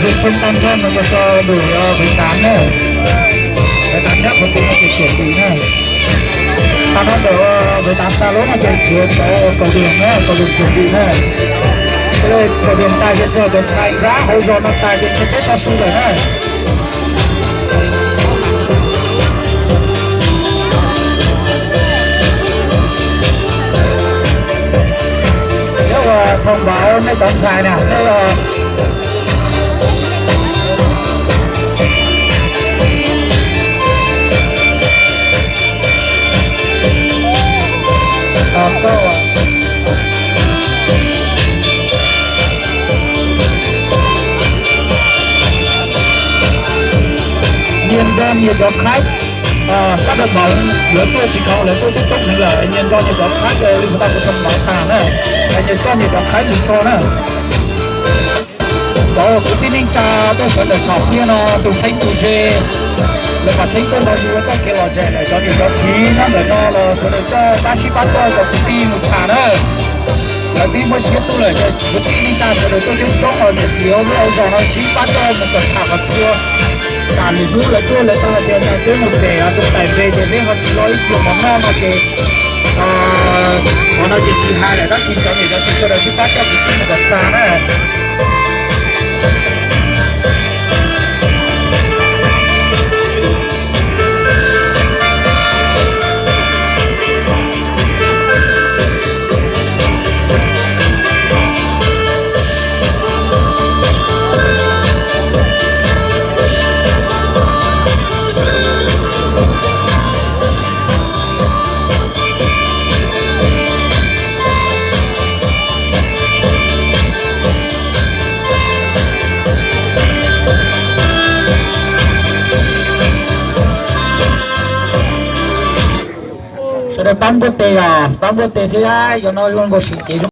Zim thoob tag nrho no mus rau lub vij tav na, vij tav nyob qhov twg no ces tsuam dim na. Tag nrho ntawm vij tav tag lub no ces tsuav cov kaus diam na, kaus diam tsuam dim na. Kaus diam tag ces nrog cov ntxhais nrab hauv zos no tag ces ntshe peb so su lawm na. Nyob ua thoo npauv nej cov ntxhais na, nej Nyias nrog nyias cov khaib, kab dawb paug, lawv tuaj tsis dhau, lawv tuaj coob coob heev lawm, nyias nrog nyias cov khaib li mus tau kuv thoo npauv tag na, nyias nrog nyias cov khaib mus so na. Cov kwv tij neej tsa tuaj sawv ntawm saum thiab no, tus xeeb tus ze, lawv mam xeeb tuaj nrog yus ua txoj kev lom zem lawm, cov niam cov txiv nyob ntawm no los sawv daws coj pab sib pab coj cov kwv tij mus tham na. Lawv twb muaj siab tuaj lawm, kwv tij neej tsa sawv daws tuaj coob coob los niam txiv hauv lub hauv zos no sib pab coj mus kom tsham qhov txhua. Tam lwm hnub lawv tuaj lawv tau hais tias nqa keb mus pem rau tais npe ces peb ho tsis lo ib pluag mov noj no ces qhov no ces tsis hais lawm, tab sis cov niam cov txiv sawv daws sib pab coj kwv tij mus kom tag na. Sawv daws pab npuaj tes os, pab npuaj tes thiab, yog no zoo nkaus sim cev zoo.